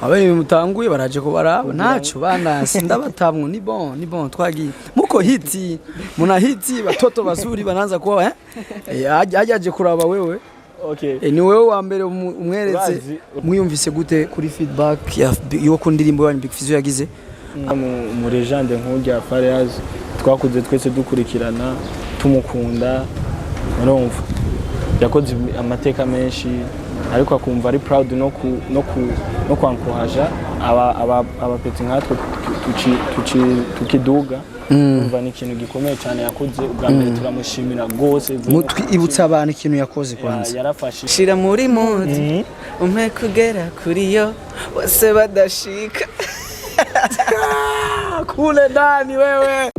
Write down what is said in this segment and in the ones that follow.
Abaye mutanguye baraje kubaraba ntaco banasi ndabatamwo. Ni bon, ni bon, twagiye muko hiti muna hiti batoto bazuri banaanza kuwa aje kuraba wewe. Okay. Ni wewe wa mbere umweretse. Urazi. Mwiyumvise gute kuri feedback ya yo ku ndirimbo yanyu Big Fizzo yagize? Mu legende nk'urya Fariaz twakuze twese dukurikirana, tumukunda, urumva yakoze amateka menshi, ariko akumva ari proud no kwankuhaja aba petits nkatwe tukiduga. Urumva ni ikintu gikomeye cyane yakoze. Ubwa mbere turamushimira rwose. Mutwi ibutsa abantu ikintu yakoze kwanza. Yarafashe. Shira muri mood, umpe kugera kuri yo bose badashika. Kule ndani wewe.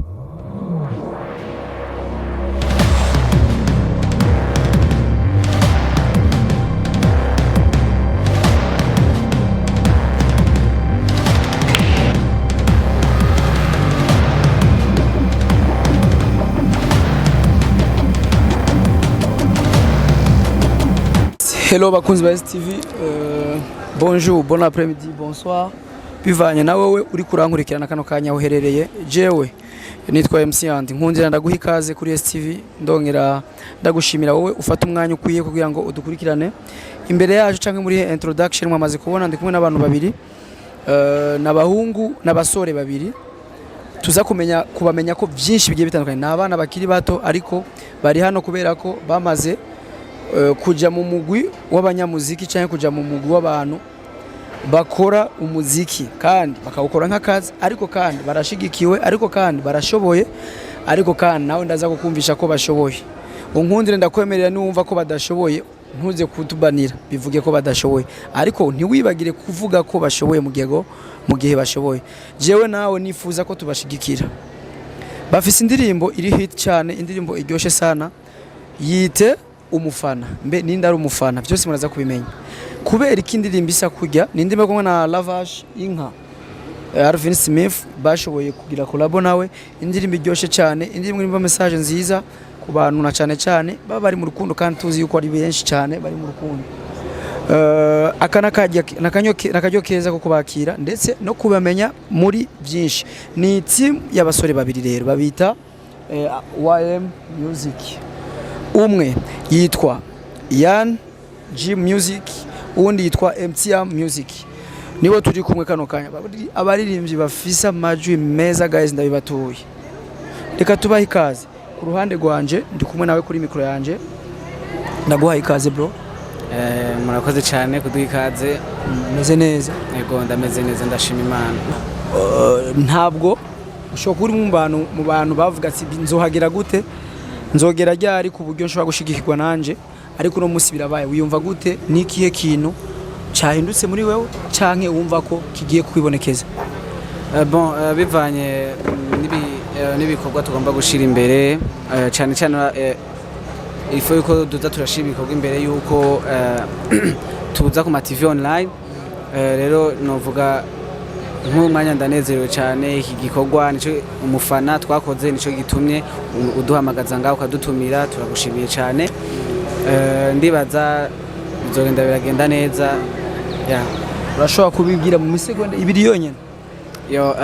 Hello bakunzi ba STV, bonjour, bon après-midi, bonsoir. Bivanye na wewe uri kurankurikirana kano kanya uherereye. Jewe nitwa MC Andy Nkundira, ndaguha ikaze kuri STV, ndongera ndagushimira wowe ufata umwanya ukwiye kugira ngo udukurikirane. Imbere yacu canke muri introduction mwamaze kubona ndi kumwe n'abantu babiri, n'abahungu n'abasore babiri tuza kumenya kubamenya ko byinshi bigiye bitandukanye. Ni abana bakiri bato, ariko bari hano kubera ko bamaze kuja mu mugwi w'abanyamuziki cyangwa kuja mu mugwi w'abantu bakora umuziki kandi bakawukora nk'akazi, ariko kandi barashigikiwe, ariko kandi barashoboye, ariko kandi nawe ndaza kukumvisha ko bashoboye. Unkundire ndakwemerera, niwumva ko badashoboye ntuze kutubanira, bivuge ko badashoboye, ariko ntiwibagire kuvuga ko bashoboye mu gihe bashoboye. Jewe nawe nifuza ko tubashigikira. Bafise indirimbo iri hit cyane, indirimbo iryoshe sana, yite Umufana. Mbe ninde ari umufana? Byose muraza kubimenya. Kubera iki indirimbo isa kurya? Ni indirimbo kumwe na Lavash Inka, Alvin Smith bashoboye kugira collabo nawe. Indirimbo iryoshe cyane, indirimbo irimo message nziza ku bantu na cyane cyane baba bari mu rukundo, kandi tuzi yuko ari benshi cyane bari mu rukundo. Aka nakaryo keza ko kubakira ndetse no kubamenya muri byinshi. Ni team y'abasore babiri rero babita YM Music. Umwe yitwa Yan G Music, uwundi yitwa MTM Music. Nibo turi kumwe kano kanya. Abaririmbyi bafise amajwi meza guys, ndabibatuye. Reka tubahe ikaze. Ku ruhande rwanje ndi kumwe nawe kuri mikoro yanje, ndaguhaye ikaze bro. Murakoze cyane kuduha ikaze. Meze neza? Yego, ndameze neza, ndashima Imana. Ntabwo ushobora kuba uri mu bantu bavuga ati nzohagera gute, nzogera ryari ku buryo nshobora gushigikirwa nanje, ariko uno munsi birabaye. Wiyumva gute? Ni ikihe kintu cyahindutse muri wewe canke wumva ko kigiye kwibonekeza? Bon, bivanye n'ibikorwa tugomba gushira imbere, cyane cyane ifo yuko duza turashira ibikorwa imbere yuko tuza ku ma TV online. Rero novuga nk'uyu mwanya ndanezerewe cyane. Iki gikorwa nico Umufana twakoze, nico gitumye uduhamagaza ngaho ukadutumira, turagushimiye cyane. Ndibaza bizogenda biragenda neza, yeah. Urashobora kubibwira mu misegonda 2 yonyene? Yo,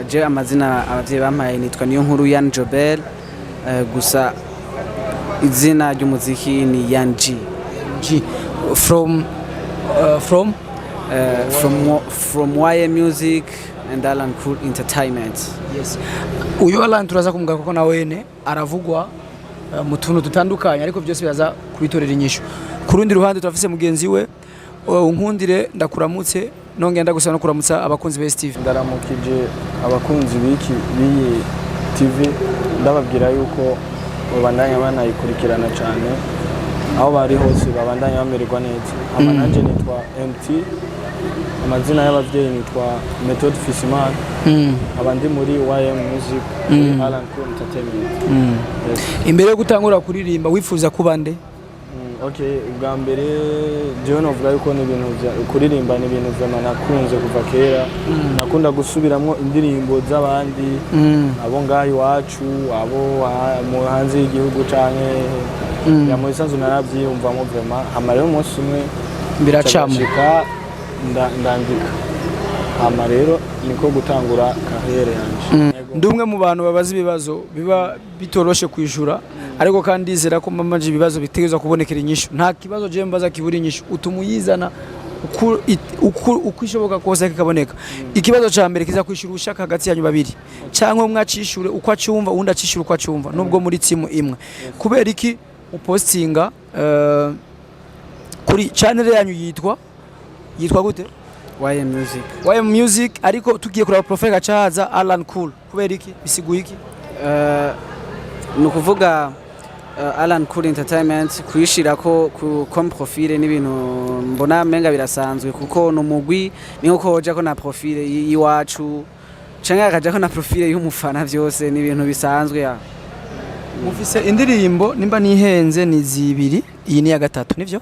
je amazina abavyeyi bampaye nitwa Niyo Nkuru Yan Jobel, gusa izina ry'umuziki ni Yan G. G from From YM Music and Alan Cool Entertainment. Yes, uyu Alan turaza kumugaruka kuko na wene aravugwa mu tuntu dutandukanye, ariko byose biraza kubitorera inyishu. Ku rundi ruhande turafise mugenzi we. Unkundire ndakuramutse, nongera ndagusaba no kuramutsa abakunzi ba STV. Ndaramukije abakunzi b'iki b'iyi TV, ndababwira yuko babandanya banayikurikirana cyane, aho bari hose babandanya bamererwa neza. Ama nanje nitwa MT, amazina y'abavyeyi nitwa Methode Fisimana, aba ndi muri YM Music, muri Alan Cool Entertainment. Yes. Imbere yo gutangura kuririmba wifuza kuba nde? Okay, ubwa mbere jewe novuga yuko ni ibintu kuririmba ni ibintu vyama nakunze kuva kera. Nakunda gusubiramwo indirimbo z'abandi, abo ngaho iwacu, abo mu hanze y'igihugu canke ya mu bisanzwe, naravyiyumvamo vraiment. Hama rero umunsi umwe Biracamo. ndashika ndandika. Hama rero niko gutangura carrière yanje. Ndi umwe mu bantu babaza ibibazo biba bitoroshe kwishura, ariko kandi ndizera ko mamaje ibibazo bitegerezwa kubonekera inyishu. Nta kibazo je mbaza kibura inyishu, utuma uyizana uko ishoboka kose kikaboneka. Ikibazo ca mbere kiza kwishura ushaka hagati yanyu babiri, cyangwa umwe acishure uko acumva, uwundi acishure uko acumva, nubwo muri timu imwe. Kubera iki upostinga kuri channel yanyu yitwa gute? YM Music. YM Music, ariko tugiye kuraba profile gaca haza Alan Cool. Kubera iki? Bisiguye iki? Ni ukuvuga Alan Cool Entertainment kuyishirako ku comme profile n'ibintu mbona menga birasanzwe, kuko ni umugwi, ni nkuko wojako na profile y'iwacu canke akajako na profile y'umufana, vyose ni ibintu bisanzwe ya. Mufise indirimbo, nimba nihenze, ni zibiri, iyi ni iya gatatu, nivyo?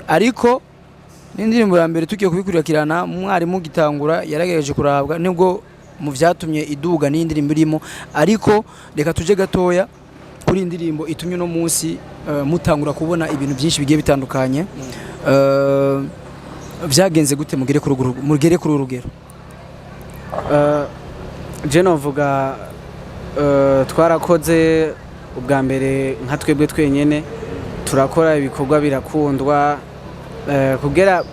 Ariko n'indirimbo ya mbere tugiye kubikurikirana, mwarimu gitangura yaragerageje kurabwa nubwo mu vyatumye iduga n'indirimbo irimo. Ariko reka tuje gatoya kuri iyi ndirimbo itumye uno munsi mutangura kubona ibintu byinshi bigiye bitandukanye. Vyagenze gute mugere kuri uru rugero? Je novuga twarakoze ubwa mbere nka twebwe twenyene, turakora ibikorwa birakundwa, kugera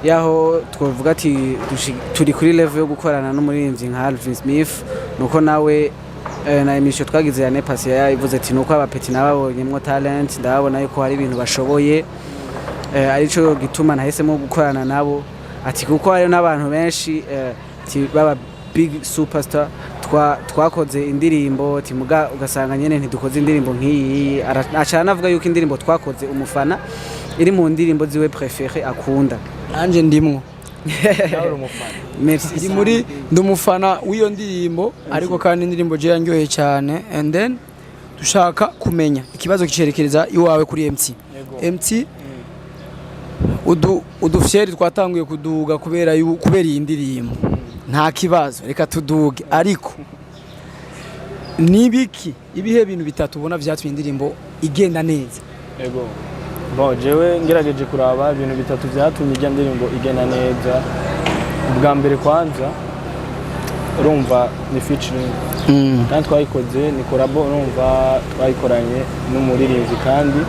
yaho twavuga ati turi kuri level yo gukorana n'umuririmbyi nka Alvin Smith. Nuko nawe na émission twagize ya Nepasi yayivuze ati nuko abapeti nababonyemwo talent, ndababona yuko hari ibintu bashoboye, arico gituma nahisemo gukorana nabo, ati kuko hariho n'abantu benshi ati baba big superstar twakoze indirimbo, ati muga ugasanga nyene ntidukoze indirimbo nk'iyi. Aca anavuga yuko indirimbo twakoze umufana iri mu ndirimbo ziwe préférées akunda. Nanje ndimwo. Nawe uri umufana? Merci. Iri muri, ndi umufana w'iyo ndirimbo, ariko kandi indirimbo je yanyoheye cyane. And then dushaka kumenya ikibazo kicerekereza iwawe kuri MT. Yego. MT, udufyeri twatanguye kuduga kubera iyi ndirimbo. Nta kibazo, reka tuduge, ariko nibiki, ibihe bintu bitatu ubona vyatumye indirimbo igenda neza? Yego. Bon, jewe ngerageje kuraba ibintu bitatu vyatumye ijya ndirimbo igenda neza. Ubwa mbere kwanza, urumva ni featuring kandi twayikoze ni collabo, urumva twayikoranye n'umuririmbyi kandi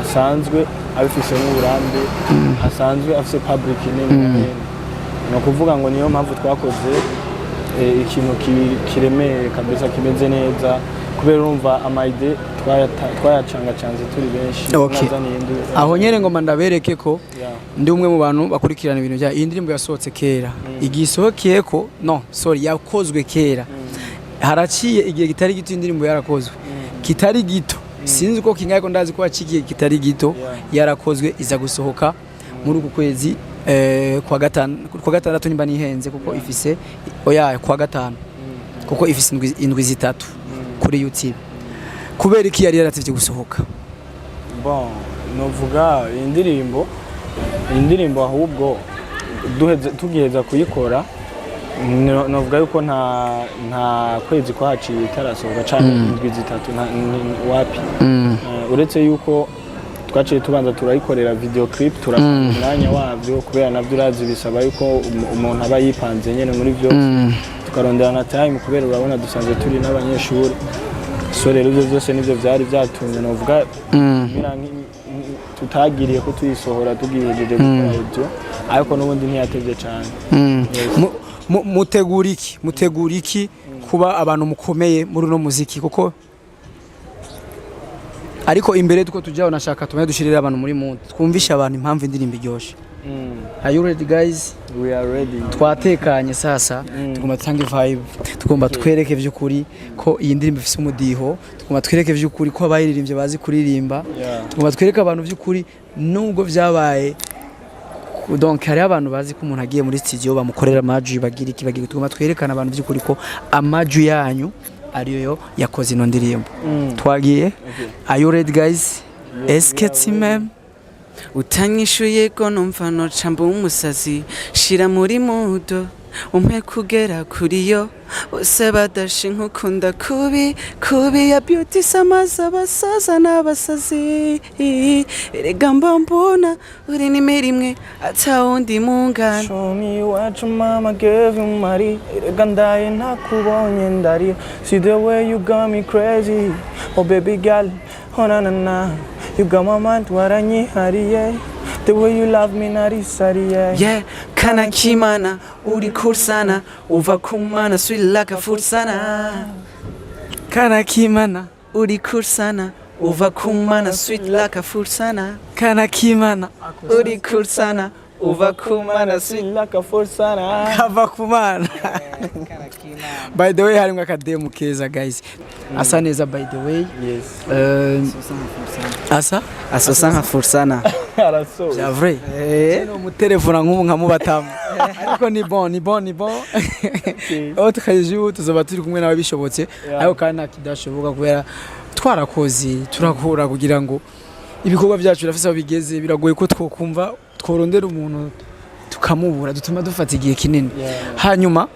asanzwe abifisemo uburambe, asanzwe afise public nini na nini. Ni ukuvuga ngo niyo mpamvu twakoze ikintu kiremeye kabisa, kimeze neza, kubera urumva ama idées twayacangacanze turi benshi. Mwazaniye Aho nyene ngoma ndabereke ko ndi umwe mu bantu bakurikirana ibintu bya iyi ndirimbo. Yasohotse kera, igihe isohokeye ko, no sorry, yakozwe kera, haraciye igihe kitari gito. Indirimbo yarakozwe kitari gito, sinzi uko kingaye ko ndazi ko haciye igihe kitari gito. Yarakozwe, iza gusohoka muri uku kwezi kwa gatanu, kwa gatandatu nimba nihenze, kuko ifise, oya, kwa gatanu, kuko ifise indwi 3 kuri YouTube. Kubera iki yari yaratevye gusohoka? Bon, novuga iyi ndirimbo ahubwo duheze, tugiheza kuyikora, novuga yuko nta kwezi kwahaciye itarasohoka canke indwi 3, wapi. Uretse yuko twaciye tubanza turayikorera video clip, turafata umwanya wavyo, kubera navyo urazi bisaba yuko umuntu aba yipanze nyene muri vyose, tukarondera na time, kubera urabona dusanzwe turi n'abanyeshuri. So rero ivyo vyose nivyo vyari vyatumye novuga mera tutagiriye ko tuyisohora tugihejeje gukora ibyo, ariko n'ubundi ntiyatevye cane. Yes. Mutegura iki kuba abantu mukomeye muri uno muziki? Kuko ariko imbere tuko tujyaho, nashaka tumenye dushirire abantu muri mood, twumvishe abantu impamvu indirimbo iryoshe. Are you ready, guys? We are ready. Twatekanye sasa. Tugomba dutange vibe, tugomba twereke vy'ukuri ko iyi ndirimbo ifise umudiho, tugomba twereke vy'ukuri ko abayiririmbye bazi kuririmba, tugomba twereke abantu vy'ukuri nubwo vyabaye. Donc hariho abantu bazi ko umuntu agiye muri studio bamukorera amajwi, bagira iki, bagira, tugomba twerekana abantu by'ukuri ko amajwi yanyu ariyo yo yakoze ino ndirimbo. Twagiye. Are you ready, guys? Yes, Est-ce we que are tu m'aimes? Utanyishuye ko numva noca mba umusazi. Shira muri mudo, umpe kugera kuri yo. Bose badashe nkukunda kubi kubi ya beauty, samaza abasaza n'abasazi. Erega mba mbona uri nimero imwe, atawundi mungana. Show me what your mama gave you, Marie. Erega ndaye ntakubonye ndarira. See the way you got me crazy. Oh baby girl, oh na na na. You got my mind waranyihariye. The way you love me narisariye. Yeah, kana kimana, uri cool sana, uva kumana, sweet like a fruit sana. Kana kimana. Uri cool sana, uva kumana, sweet like a fruit sana. Kana kimana. Uri cool sana, uva kumana, sweet Sweet like a fruit sana. Kava kumana. By the way, harimo akademu keza guys, asa neza by the way. Yes. Asa Asosa nka fursana. Arasoza. Bya vrai. Eh. No mutelefona nk'ubu nkamubatamu, ariko ni bon, ni bon, ni bon. Autre jour tuzoba turi kumwe nawe bishobotse. Ariko kandi nta kidashoboka, kubera twarakoze, turakura kugira ngo ibikorwa byacu birafise aho bigeze. Biragoye ko twokumva tworondera umuntu tukamubura, dutuma dufata igihe kinini. Hanyuma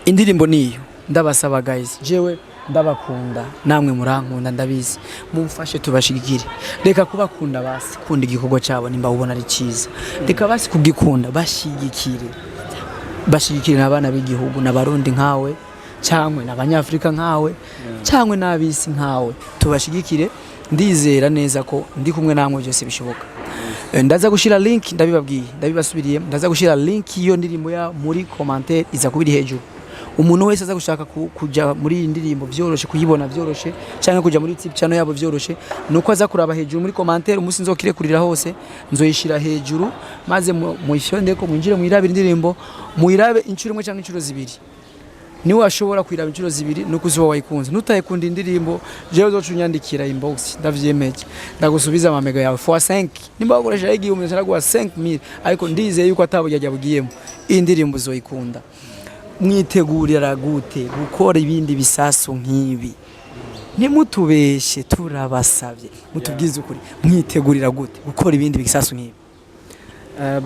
indirimbo niyo ndabasaba guys, jewe ndabakunda, namwe murankunda ndabizi, mumfashe tubashigikire. Reka kubakunda, basi kunda igikorwa cyabo nimba ubona ari cyiza. Reka basi kugikunda, bashigikire, bashigikire n'abana b'igihugu, n'abarundi nkawe, cyangwa n'abanyafurika nkawe, cyangwa n'abisi nkawe, tubashigikire. Ndizera neza ko ndi kumwe namwe byose bishoboka. Ndaza gushira link, ndabibabwiye, ndabibasubiriye, ndaza gushira link y'iyo ndirimbo ya muri commentaire, iza kuba iri hejuru. Umuntu wese aza gushaka kuja muri iyi ndirimbo vyoroshe, kuyibona vyoroshe, cyangwa kuja muri YouTube channel yabo vyoroshe, nuko aza kuraba hejuru muri commentaire. Umunsi nzokirekurira hose nzoyishira hejuru, maze muyifyondeko mwinjire mwirabe indirimbo, muyirabe inshuro imwe cyangwa inshuro zibiri. Niwe washobora kwiraba inshuro zibiri nuko uzoba wayikunze. Nutayikunda indirimbo, jewe uzoca unyandikira inbox, ndavyemeje, ndagusubiza amamega yawe fois 5. Nimba wakoresha 1000, ndaguha 5000. Ariko ndizeye yuko atabujyajya bugiyemo, iyi ndirimbo uzoyikunda. Mwitegurira gute gukora ibindi bisasu nk'ibi? Ntimutubeshe, turabasabye mutubwize ukuri, mwitegurira gute gukora ibindi bisasu nk'ibi?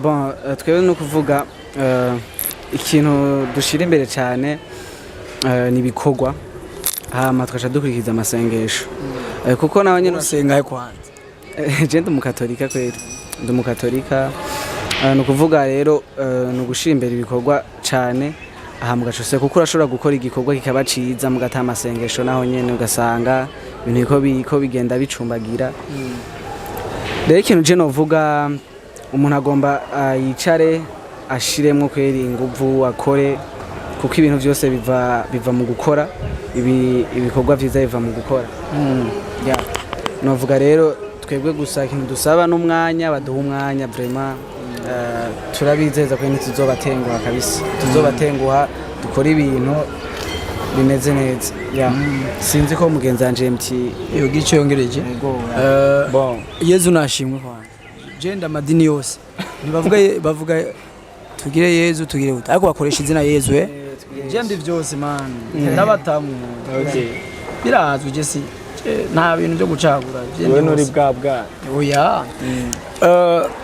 Bon, twebwe ni ukuvuga ikintu dushira imbere cyane ni ibikorwa, hama tugaca dukurikiza amasengesho. Kuko nawe nyine Usenga he kwanza? Je ndi umukatolika kweri, ndi umukatolika. Ni ukuvuga rero ni ugushira imbere ibikorwa cyane aha mugaca, kuko urashobora gukora igikorwa kikaba ciza mugataha amasengesho, naho nyene ugasanga ibintu biriko bigenda bicumbagira. Rero ikintu je novuga, umuntu agomba yicare ashiremwo kweri inguvu, akore, kuko ibintu byose biva mu gukora. Ibikorwa vyiza biva mu gukora. Yeah. Novuga rero twebwe gusa ikintu dusaba n'umwanya, baduha umwanya vraiment. Turabizeza ko ntituzobatenguha kabisa, tuzobatenguha, dukora ibintu bimeze neza. Yeah. Sinzi ko mugenzi wanje MT Iyo gico yongereje. Yego. Bon. Yezu nashimwe kwanza. Je amadini yose ntibavuga bavuga tugire Yezu, tugire gute, ariko bakoresha izina Yezu. Je ndi vyose man, ndabatamu. Okay. Birazwi, je si nta bintu byo gucagura, je ndi Wewe nturi hose. bwa bwa. Oya.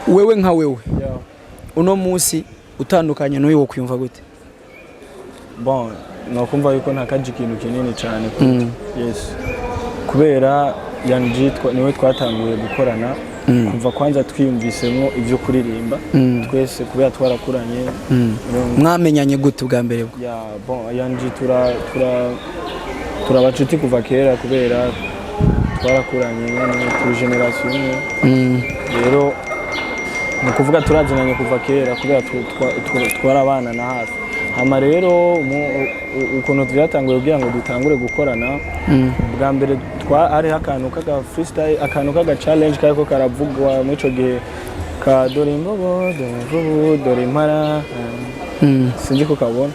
Wewe nka wewe, Yo. uno munsi utandukanye n'uyu, wo kwiyumva gute? Bon, nokumva yuko ntakaje ikintu kinini cyane kuri yes, kubera Young G niwe twatanguye gukorana kuva kwanza twiyumvisemo ibyo kuririmba twese, kubera twarakuranye. Urumva? Mwamenyanye gute bwa mbere bwo? Ya, bon, Young G tura abacuti kuva kera, kubera twarakuranye nyene, turi génération imwe. Rero ni ukuvuga turazinanye kuva kera, kubera twarabana na hafi. Hama rero ukuntu byatanguye kugira ngo dutangure gukorana bwa mbere, hariho akantu k'aga freestyle, akantu k'aga challenge kariko karavugwa muri ico gihe ka dore imbogo, dore imvubu, dore impara. Sinzi ko kabona.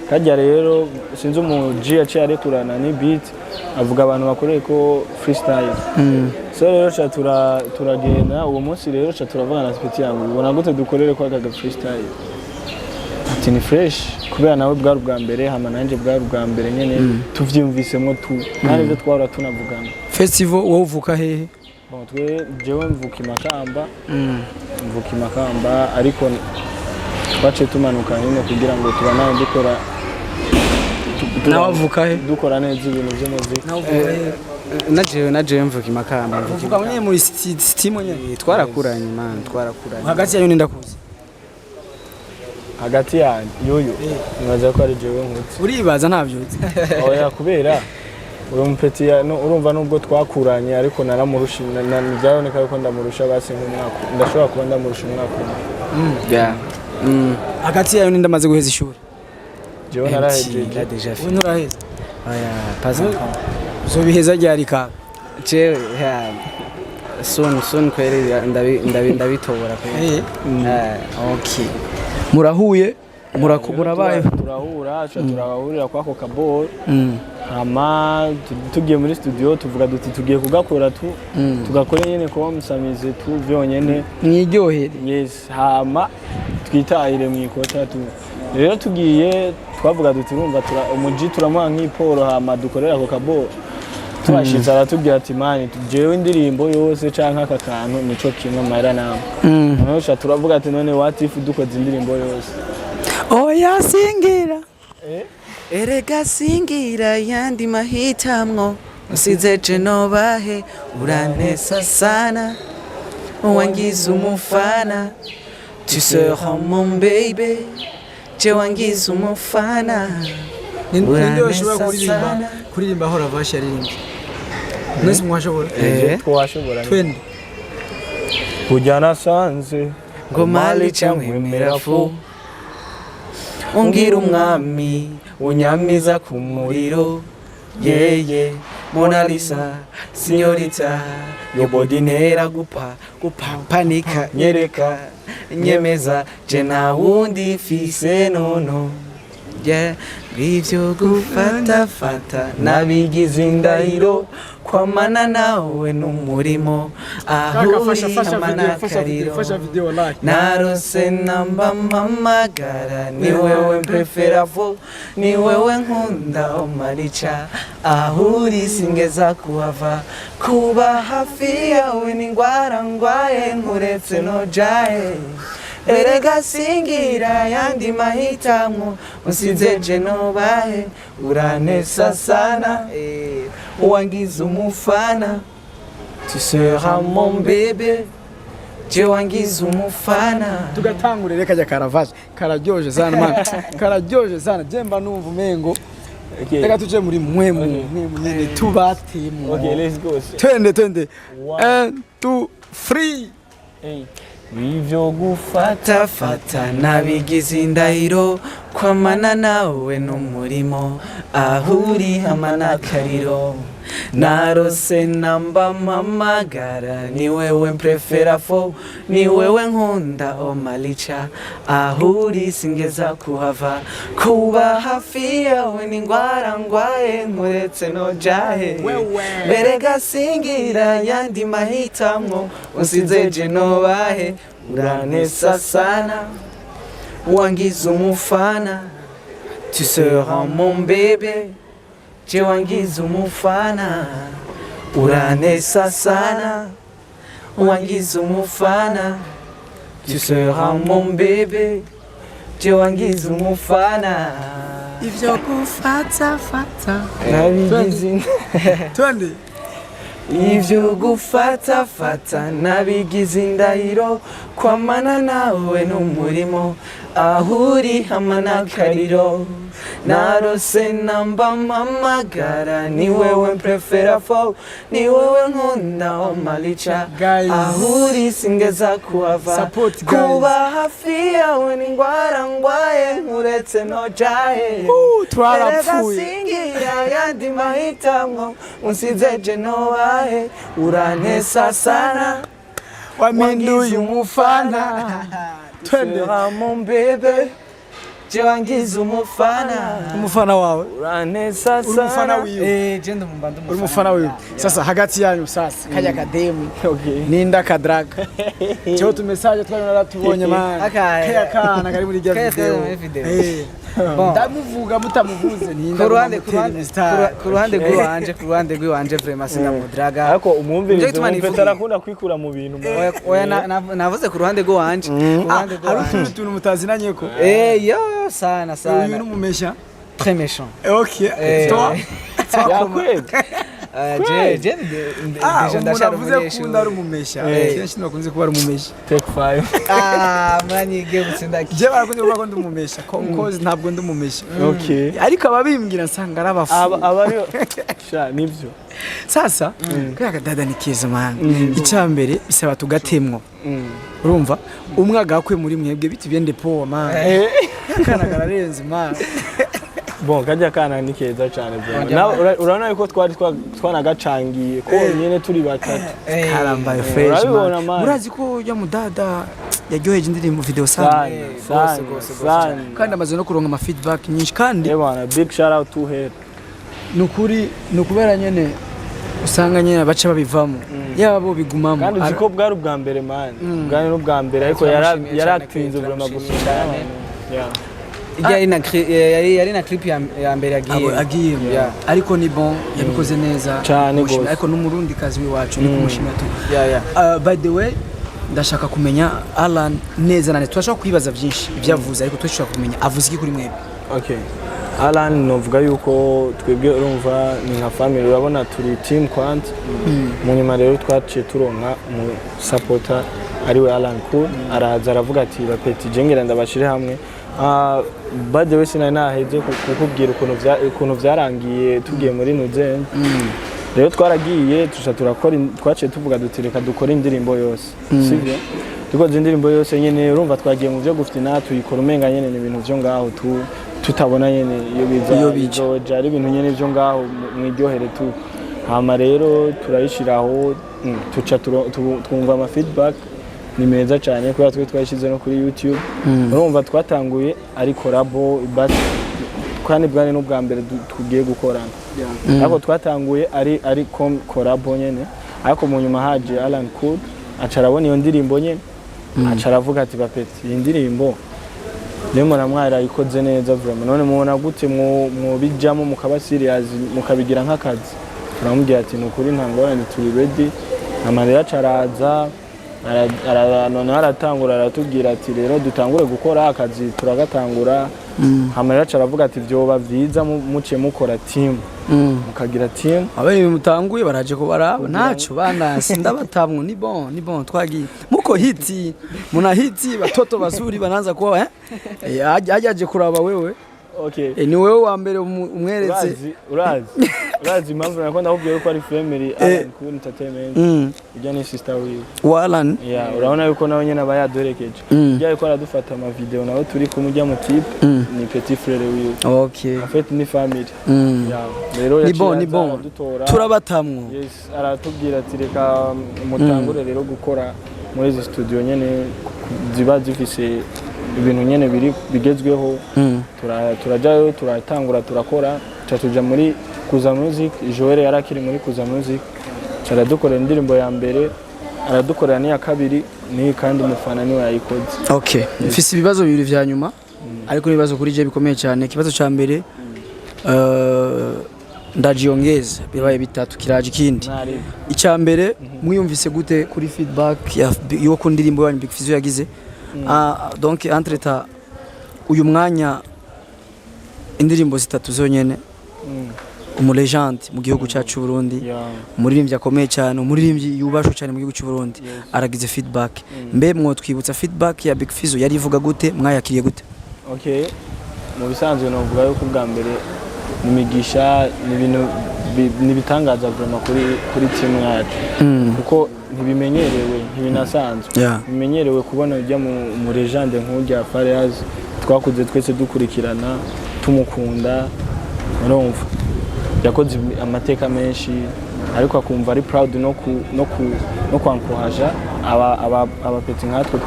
Kajya rero, sinzi umu G yaciye arekurana ni beat, avuga abantu bakoreye ko freestyle. So rero ca turagenda uwo munsi, rero ca turavugana na petit yangu, ubona gute dukorere ko aka freestyle? Ati ni fresh, kubera nawe bwari ubwa mbere, hama nanje bwari ubwa mbere nyene, tuvyiyumvisemwo tu nta nivyo twahora tunavugana. Festival, wowe uvuka hehe? Bon, twe jewe mvuka i Makamba, mvuka i Makamba, ariko twaciye tumanuka nyine kugira ngo tubanaye dukora Nawe avuka he? Dukora neza ibintu by'umuziki. Nawe uvuka he? Na jewe mvuka i Makamba, mvuka i Uvuka nyine muri city nyine? Eh, twarakuranye man, twarakuranye. Hagati yanyu nindakuzi? Hagati yanjye yuyu, nibaza ko ari jewe nkutse. Uribaza ntabyo uzi? Oya, kubera uyu mupeti no, urumva nubwo twakuranye ariko naramurusha, byaboneka yuko ndamurusha basi nk'umwaka, ndashobora kuba ndamurusha umwaka umwe. Yeah. Hagati yayo ninde amaze guheza ishuri? Jewe narahejeje. Là déjà Wowe nturaheza? Oya, pas encore. Uzobiheza ryari kaka? Jewe, yeah. Soon, soon kweli, ndabitobora kweli. Eh, okay, murahuye, murabaye. Turahura, tuca turahurira kwako kaboro, hama tugiye muri studio tuvuga duti tugiye kugakora tu tugakore nyene kuba musamize tu vyonyene. Mwiryohere. Yes, hama twitahire mu ikota tu. Rero tugiye twavuga duti urumva umuji turamuha nk'iporo, hama dukorera ako kaboro. Tubashitse aratubwira ati: "Man, jewe indirimbo yose canke aka kantu nico kimwe amahera namwe." Noneho tuca turavuga ati: "None what if dukoze indirimbo yose?" Oya, singira. Erega singira yandi mahitamwo, usize je nobahe? Urantesa sana, wangize umufana. Tu seras mon baby, je wangize umufana. Ninde washobora Uranesa kuririmba sana. kuririmba aho Ravashi yaririmbye? Mwese mwashobora? Eh. Twashobora. Twende. Kujya nasanze Ngo malicha mwemera fu, ungira umwami, unyamiza ku muriro yeye. Mona Lisa, señorita, your body ntera gupa gupapanika, nyereka, nyemeza, je nta wundi mfise nono. Yeah, ngivyo gufatafata nabigize indahiro, kwamana nawe n'umurimo aho uri hamanakariro. Video wallahi. Narose namba mpamagara, ni wewe mprefera vo, ni wewe nkunda omarica. Aho uri singeza kuhava, kuba hafi yawe ni ngwara ngwaye, nkuretse nojaye. Erega singira yandi mahitamwo, usize je nobahe? Uranesa sana, wangize umufana. Tu seras mon bébé, je wangize umufana. Tugatangure reka jya Karavaje kararyoshe sana man, kararyoshe sana. Je mba numva umengo Okay. reka tuje muri mwemu mwemu nyene tubatemu. Okay, let's go. Twende, twende. One. 1 2 3. Hey. Ivyo gufata Fata fata nabigize indahiro, kwamana nawe n'umurimo, aho uri hamanakariro. Narose namba mpamagara, ni wewe mprefera fo, ni wewe nkunda omalica. Aho uri singeza kuhava, kuba hafi yawe ni ngwara ngwaye, nkuretse nojahe. Berega singira yandi mahitamwo, usize je nobahe? Uranesa sana, wangize umufana. Tu seras mon bébé, je wangize umufana. Uranesa sana, wangize umufana. Tu seras mon bébé, je wangize umufana. Ivyo gufata fata. Nabigize Twende. Ivyo gufata fata nabigize indahiro, kwamana nawe n'umurimo, aho uri hamanakariro. Narose namba mpamagara, ni wewe mprefera fo, ni wewe nkunda omalica. Guys. Aho uri singeza kuhava, Support, guys. kuba hafi yawe ni ngwara ngwaye, nkuretse nojahe. Twarapfuye. Singira yandi mahitamwo, unsize je nobahe? Urantesa sana, Waminduye umufana. Twende. Seras mon bébé, je wangize umufana. Umufana wawe. Uranesa Uri umufana sana. wiwe? Eh, je ndumva ndi. Uri umufana wiwe. Sasa hagati yanyu, sasa kajya kademu, Okay. ninda kadraga cyo tu message twari naratubonye man. Akahe. Kaya kana kari muri rya Kaya video. kari muri video. Eh. Bon. Ndamuvuga mutamuvuze ntinda. Ku ruhande rw'iwanje vraiment sinamudraga. Ariko umwumvirize, Nico gituma umwumve nivugiye. Arakunda kwikura mu bintu, man. Oya, oya, navuze ku ruhande rw'iwanje, ku ruhande Hari rw'iwanje. utundi tuntu mutazinanye ko. Eh, yo, sana Uyu sana. ni umumesha. Très méchant. Okay. Eh. Toi? Yakwega. Je Ah, déjà umuntu ndashara avuze umunyeshuri. kunda ari umumesha. Eh. Kenshi ntibakunze kuba ari umumesha. Take five. Ah, mwanyige gutsinda. Je barakunze kuvuga ko ndi umumesha, cause ntabwo ndi umumesha. Okay. Ariko ababimbwira nsanga ari abafu. Aba ari sha nibyo. Sasa kariya kadada ni keza, man. Icya mbere bisaba tugatemwo. Urumva umwe agakwe muri mwebwe biti byende poa, man. Akana kararenze, man. Bon, kajya kana ni keza cyane bro. Wajya. Nawe urabona yuko twari twanagacangiye ko nyene turi batatu. Karambaye fresh, Urabibona, man. man. Murazi ko ujya mudada yaryoheje indirimbo video sana. Sana, Gose, sana, gose, gose. sana. Kandi amaze no kuronka ama feedback nyinshi kandi. Eh bana, big shout out to her. Nukuri ni ukubera nyene usanga nyene baca babivamo, yaba bo bigumamo. Kandi uzi ko bwari ubwa mbere, man. Bwari n'ubwa mbere, ariko Turamushimiye cyane, yaratinze vraiment turamushimiye gusumba cyane. abantu. Yeah. Yari na clip ya mbere yagiye. Agiye. Yeah. Ariko ni bon, yabikoze neza. Cyane Kumushimira. gose. Ariko n'umurundi kazi w'iwacu ni kumushimira tu. Yeah. By the way, ndashaka kumenya Alan neza nane. Turashaka kwibaza byinshi ibyo avuze, ariko turashaka kumenya avuze iki kuri mwebwe. Okay. Alan, novuga yuko twebwe, urumva, ni nka family. Urabona turi team Quant. Mu nyuma rero twaciye turonka mu supporter ariwe Alan Cool, araza aravuga ati: "Bapeti, je ngira ndabashire hamwe." Ah, by the way, sinari naheze kukubwira ukuntu vyarangiye tugiye muri Nuzen. Rero twaragiye tuca turakora twaciye tuvuga duti: "Reka dukore indirimbo yose." Sivyo, dukoze indirimbo yose nyene, urumva twagiye mu vyo gufina, tuyikora umenga nyene ni ibintu vyo ngaho tu tutabona nyene iyo biza. Iyo bija. Bizoja ari ibintu nyene vyo ngaho mwiryohere tu. Hama rero turayishiraho, tuca twumva ama feedback ni meza cyane, kubera twe twayishyize no kuri YouTube. Urumva twatanguye ari collabo, but kandi bwari n'ubwa mbere tugiye gukorana, ariko twatanguye ari collabo nyene. Ariko mu nyuma haje Alan Cool, aca arabona iyo ndirimbo nyene, aca aravuga ati: "Bapeti, iyi ndirimbo niyo mubona mwarayikoze neza vraiment, none mubona gute mwobijamo mukaba serious, mukabigira nk'akazi?" Turamubwira ati: "Ni ukuri, nta ngorane, turi ready." Hama rero aca araza, noneho aratangura aratubwira ati: "Rero dutangure gukora akazi." Turagatangura. Hama rero aca aravuga ati: "Vyoba vyiza muciye mukora team, mukagira team." Abene mutanguye baraje kubaraba ntaco banasi ndabatamwo. Ni bon, ni bon, twagiye muko hiti muna hiti batoto bazuri banaanza kuwa aje kuraba wewe. Okay. Ni wewe wa mbere umweretse. Urazi impamvu nako ndakubwiye ko ari family, Alan Cool Entertainment? Ujya ni sister wiwe. Wa Alan. Yeah, urabona yuko nawe nyene aba yaduherekeje. Ujya ariko aradufata ama video nawe turi kumwe, ujya mu type ni petit frère wiwe. En fait ni family. Yeah. Rero Ni yaciye bon, ni aza bon. aradutora. Turabatamwo. Yes, aratubwira ati: "Reka mutangure rero gukora muri izi studio nyene ziba zifise ibintu nyene biri bigezweho." Turajyayo, turatangura turakora, tuca tuja muri Kuza Music. Joel yari akiri muri Kuza Music, aradukorera indirimbo ya mbere, aradukorera n'iya kabiri, n'iyi kandi umufana niwe yayikoze. Okay, mfise ibibazo bibiri vya nyuma, ariko ibibazo kuri je bikomeye cyane. Ikibazo ca mbere, ndajiongeza, bibaye bitatu, kiraje ikindi. Nari Icya mbere, mwiyumvise gute kuri feedback ya yo ku ndirimbo yanyu Big Fizzo yagize? Ah, donc entre ta uyu mwanya indirimbo zitatu zonyene, umu legend mu gihugu cyacu cy'u Burundi, umuririmbyi akomeye cyane, umuririmbyi yubashwe cyane mu gihugu cy'u Burundi, aragize feedback. Mbe mwotwibutsa feedback ya Big Fizzo yari ivuga gute? Mwayakiriye gute? Okay, mu bisanzwe novuga yuko ubwa mbere ni imigisha, ni ibintu ni ibitangaza vraiment kuri team yacu, kuko ntibimenyerewe, ntibinasanzwe. Bimenyerewe kubona ujya mu legende nk'urya Fariaz twakuze twese dukurikirana, tumukunda. Urumva yakoze amateka menshi, ariko akumva ari proud no kwankuhaja abapeti nkatwe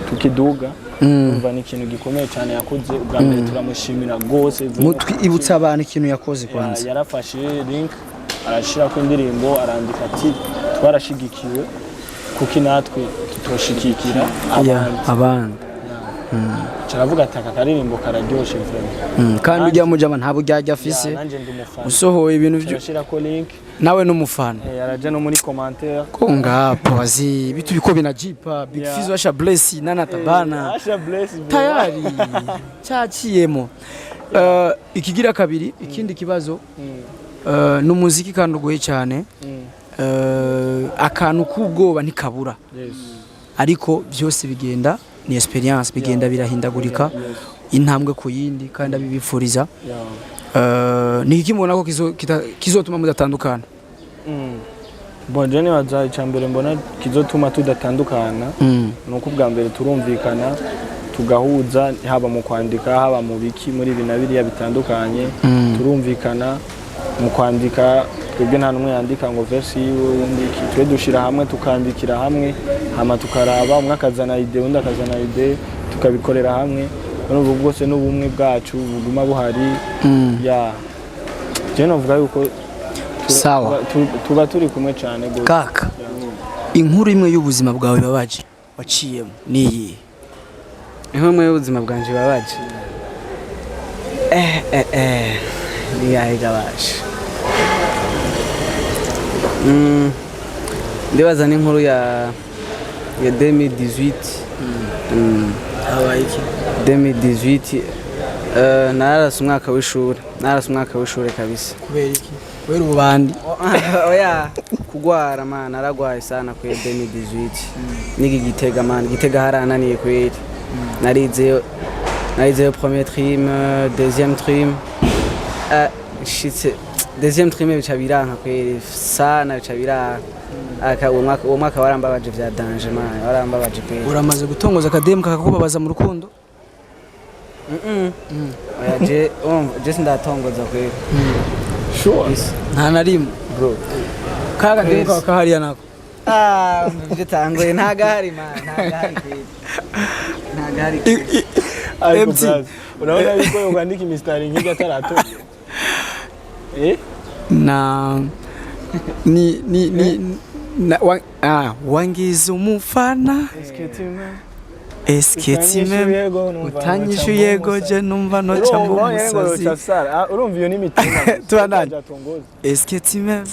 tukiduga. Urumva ni ikintu gikomeye cyane yakoze. Ubwa mbere turamushimira rwose. Mutwibutsa abantu ikintu yakoze kwanza. Yarafashe link, arashirako indirimbo, arandika ati: "Twarashigikiwe, kuki natwe tutoshigikira abandi?" Abandi. Caravuga ati aka karirimbo kararyoshe vraiment. Kandi ujya mujama nta buryarya afise. Ya, nanje ndi umufana. Usohoye ibintu byo Arashirako link. Nawe n'umufana. Araja no muri commentaire. Ko ngapo wazi vitu biko vinajipa Big Yeah. Fizzo asha bless nana tabana. Asha bless bro. Tayari cyaciyemo. Ikigira kabiri, ikindi kibazo, n'umuziki kandi ugoye cyane. Akantu k'ubwoba ntikabura, ariko byose bigenda ni experience, bigenda birahindagurika intambwe ku yindi, kandi abibifuriza. Ni iki mubona ko kizotuma mudatandukana? Bon, je nibaza icya mbere mbona kizotuma tudatandukana ni uko ubwa mbere turumvikana, tugahuza, haba mu kwandika, haba mu biki, muri ibi na biriya bitandukanye. Turumvikana mu kwandika. Twebwe nta n'umwe yandika ngo verse yiwe, undi iki. Twe dushira hamwe, tukandikira hamwe, hama tukaraba, umwe akazana idée, undi akazana idée, tukabikorera hamwe. None ubu bwose n'ubumwe bwacu buguma buhari. Ya, je novuga yuko Sawa. tuba turi kumwe cyane gose. Kaka, inkuru imwe y'ubuzima bwawe babaje waciyemo ni iyihe? Inkomwe y'ubuzima bwanje babaje, niyahe gabaje? Ndibaza n'inkuru ya 2018. Habaye iki? 2018, nararase umwaka w'ishuri, nararase umwaka w'ishuri kabisa. Kubera iki? Kubera ububandi? Oya, kugwara man, naragwaye sana kuri 2018. Nigi Gitega man, Gitega harananiye kweli. Narizeyo, narizeyo premier trim, deuxième trim, nshitse deuxième trim bica biranka kweli sana, bica biranka. Aka uwo mwaka warambabaje vya danger man, warambabaje kweli. Uramaze gutongoza akademu kakakubabaza mu rukundo? Oya, je urumva, je sindatongoza kweli. Sure? Nta na rimwe? Bro. Ka kademu kawe kahariya nako? Ah, ivyo tangoye ntagahari man, ntagahari kweli, ntagahari kweli. Ariko MT. brazi, urabona yuko yokwandika imisitari nk'iryo ataratora? Na ni na, wa, wangize umufana, est-ce que tu m'aimes, utanyishuye go je numva noca mba umusazi. Urumva iyo ni imitima. Tubananye. Est-ce que tu m'aimes?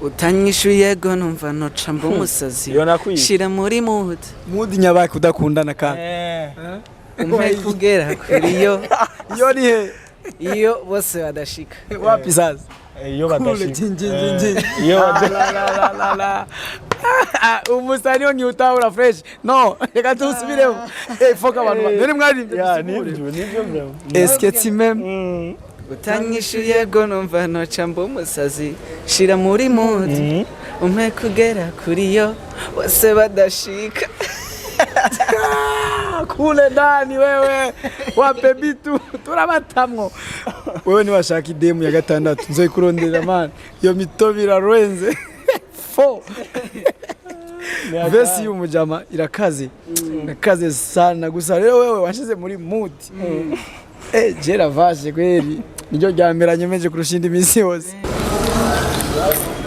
Utanyishuye go numva noca mba umusazi. Iyo nakwiye. Shira muri mood. Mood nyabaye kudakundana kandi. Umpe kugera kuri yo. Iyo ni he? Iyo bose badashika. Wapi sasa? Iyo Kule badashika. jinji jinji. Iyo La la la la. Umusani wo ntiwutahura fresh. No, reka tuwusubiremo. Foka abantu none mwaririmbye. Ya. Dusigure. Nibyo bro. Est-ce que tu m'aimes? Utanyishuye go numva noca mba umusazi, shira muri mood, umpe kugera kuri yo bose badashika. Kule ndani wewe wape bitu turabatamwo. Wewe niwashaka idemu ya gatandatu nzoyikurondera man, iyo mitobe irarenze fo. Verse y'umujama irakaze, irakaze sana. Gusa rero wewe washize muri mood. Jera vashe kweli niryo rya mbere nyemeje kurusha indi minsi yose.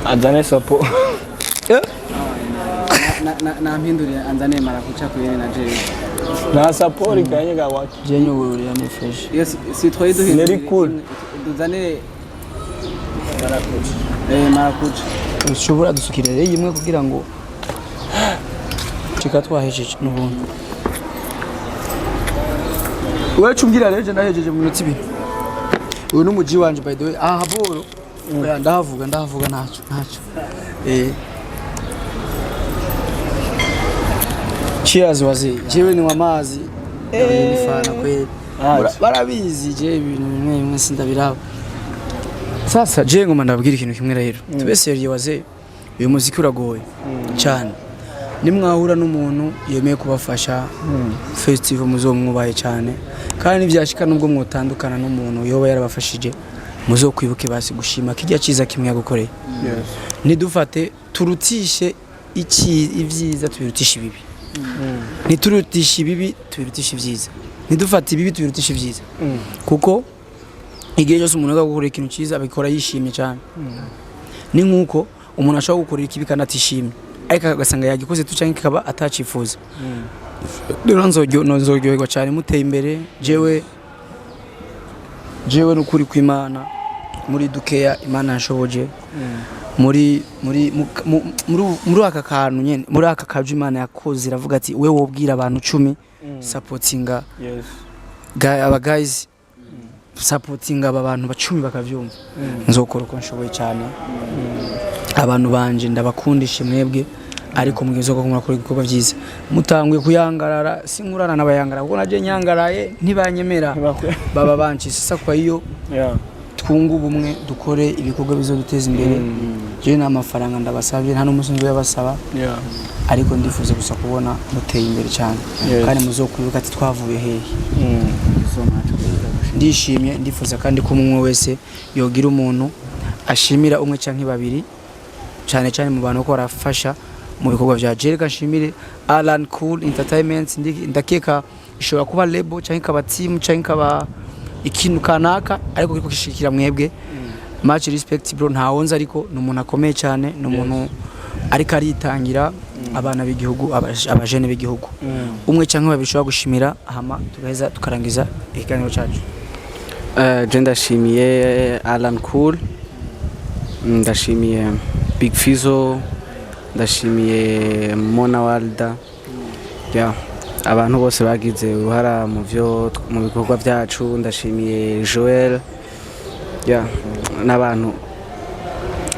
Azane sapo. Nampindurira anzane marakuca kuyene na jewe. Nta sapori kanye ga waki. Je nyuburira ni fresh. Iyo si twoye duhindurire. Neri cool. Duzanire marakuca. Ushobora dusukira rero imwe kugira ngo cika twahejeje n'ubundi. Wewe cumbwira rero, je ndahejeje mu minota 2. Uyu ni umuji wanje by the way. Aha boro. Oya, ndahavuga, ndahavuga, ntacyo ntacyo. Cheers wazee, jewe ni amazi ni fana kweli. Barabizi je ibintu bimwe bimwe sindabiraba. Sasa je ngoma ndabwira ikintu kimwe rero, tube sérieux wazee, uyu muziki uragoye cyane. Nimwahura n'umuntu yemeye kubafasha festival, muzomwubahe cyane. Kandi nibyashika nubwo mwotandukana n'umuntu yoba yarabafashije, muzokwibuke basi gushima kijya cyiza kimwe yagukoreye. Ntidufate turutishe iki ibyiza tubirutishe ibibi, ntiturutishe ibibi tubirutishe ibyiza, ntidufate ibibi tubirutishe ibyiza, kuko igihe cyose umuntu aza gukorera ikintu cyiza abikora yishimye cyane. Ni nk'uko umuntu ashobora gukorera ikibi kandi atishimye, ariko agasanga yagikoze tu cyangwa kikaba atacifuza. Rero nzoryoherwa cyane muteye imbere. Jewe n'ukuri kw'Imana, muri dukeya Imana yanshoboje muri muri aka kantu nyene, muri aka kaje Imana yakoze, iravuga ati: "We wobwira abantu 10, supportinga aba guys, supportinga aba bantu bacumi bakavyumva." Nzokora uko nshoboye cyane. Abantu banje, ndabakundishe mwebwe, ariko mugize ko murakora ibikorwa byiza, mutanguye kuyangarara, sinkurana n'abayangara, kuko naje nyangaraye ntibanyemera, baba bancise. Sasa kwa hiyo twunge ubumwe, dukore ibikorwa bizoduteza imbere. Jewe nta mafaranga ndabasabye, nta n'umunsi nzoyabasaba, ariko ndifuza gusa kubona muteye imbere cyane kandi muzokwibuka ati twavuye hehe. Ndishimye, ndifuza kandi ko umwe wese yogira umuntu ashimira, umwe canke babiri, cyane cyane mu bantu ko barafasha mu bikorwa bya Jereka. Nshimire Alan Cool Entertainment. Ndakeka ishobora kuba label canke ikaba team canke ikaba ikintu kanaka, ariko kiriko gishikira mwebwe. Much respect, bro. Ntawonzi, ariko ni umuntu akomeye cyane, ni umuntu ariko aritangira abana b'igihugu, abajene b'igihugu. Umwe cyangwa babiri ushobora gushimira, hama tugaheza tukarangiza ikiganiro cyacu. Je ndashimiye Alan Cool, ndashimiye Big Fizzo, ndashimiye Mona Walda, yeah. Abantu bose bagize uruhara mu bikorwa byacu. Ndashimiye Joel, yeah. N'abantu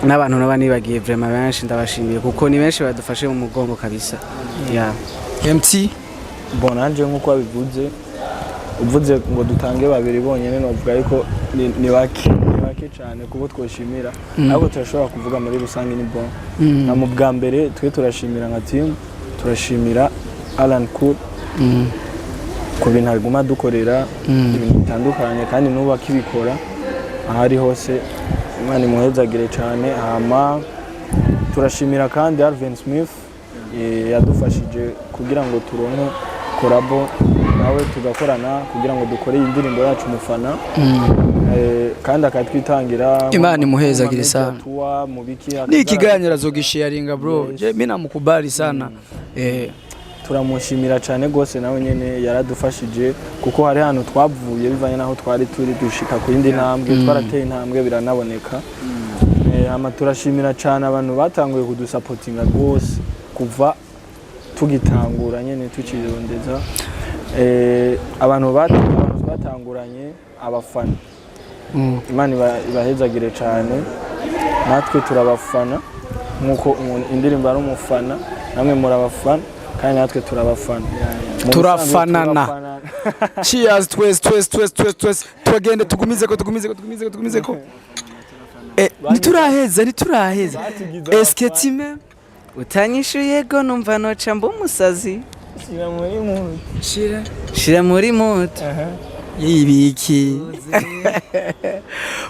naba nibagiye, vraiment benshi ndabashimiye kuko ni benshi badufashe mu mugongo kabisa, yeah. MT. Bon, nanje nk'uko wabivuze, uvuze ngo dutange babiri bonyene, novuga yuko ni bake cyane kubo twoshimira, ariko turashobora kuvuga muri rusange, ni bon. Nka mu bwa mbere twe turashimira nka team, turashimira Alan Cool ku bintu aguma dukorera, ibintu bitandukanye, kandi n'ubu akibikora aho ari hose, Imana imuhezagire cyane. Hama turashimira kandi Alvin Smith, yadufashije kugira ngo turonke collabo nawe, tugakorana kugira ngo dukore iyi ndirimbo yacu Mufana. Kandi akatwitangira Imana imuhezagire mu sana. media tour, mu biki. Ni ikiganiro azogisharinga, bro. Yes. Je, mimi namukubali sana. Turamushimira cyane rwose, nawe nyene yaradufashije, kuko hari hantu twavuye bivanye n'aho twari turi dushika ku yindi ntambwe. Twarateye intambwe, biranaboneka. Hama turashimira cyane abantu batanguye kudusapotinga rwose kuva tugitangura nyene, tukirondeza. Abantu twatanguranye, abafana, Imana ibahezagire cyane. Natwe turabafana nk'uko indirimbo ari umufana, namwe murabafana kandi natwe turabafana. Mu bisanzwe Turafanana. turafanana. Cheers, twese twese twese twese twese. Tugende, tugumizeko, tugumizeko, tugumizeko, tugumizeko. Ntituraheza, ntituraheza. Batugize. Eske time Utanyishuye go numva noca mba umusazi. Shira muri mu Shira. Shira muri moto. Yibiki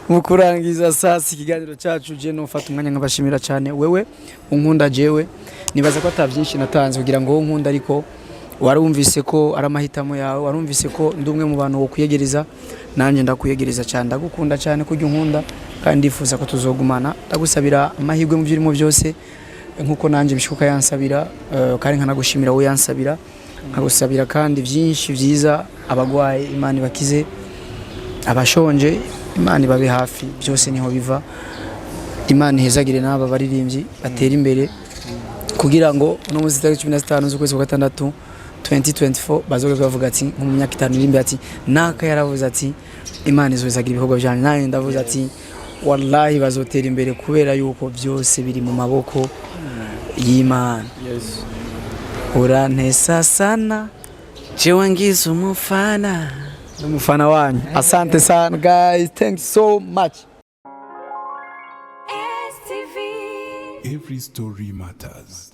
mu kurangiza sasa ikiganiro cyacu, je nufata umwanya nkabashimira cyane wewe unkunda. Jewe nibaza ko ata byinshi natanze kugira ngo wowe unkunda, ariko warumvise ko ari amahitamo yawe, warumvise ko ndi umwe mu bantu wo kwiyegereza. Nanjye ndakwiyegereza cyane, ndagukunda cyane kurya unkunda, kandi ndifuza ko tuzogumana. Ndagusabira amahirwe mu byo urimo byose nkuko nanjye bishuka yansabira, kandi nkanagushimira wowe yansabira, nkagusabira kandi byinshi byiza. Abagwaye Imana ibakize, abashonje Imana ibabe hafi, byose niho biva. Imana ihezagire n'aba baririmbyi batera imbere, kugira ngo uno munsi tariki 15 z'ukwezi kwa gatandatu 2024 bazoge bavuga ati nko mu myaka 5 iri imbere ati naka yaravuze ati Imana izozagira ibikorwa byanyu. Nanjye ndavuze ati wallahi bazotera imbere, kubera yuko byose biri mu maboko y'Imana. Urantesa sana. Jewe ngize umufana. N'umufana wanyu. Asante sana guys, thanks so much. STV. Every story matters.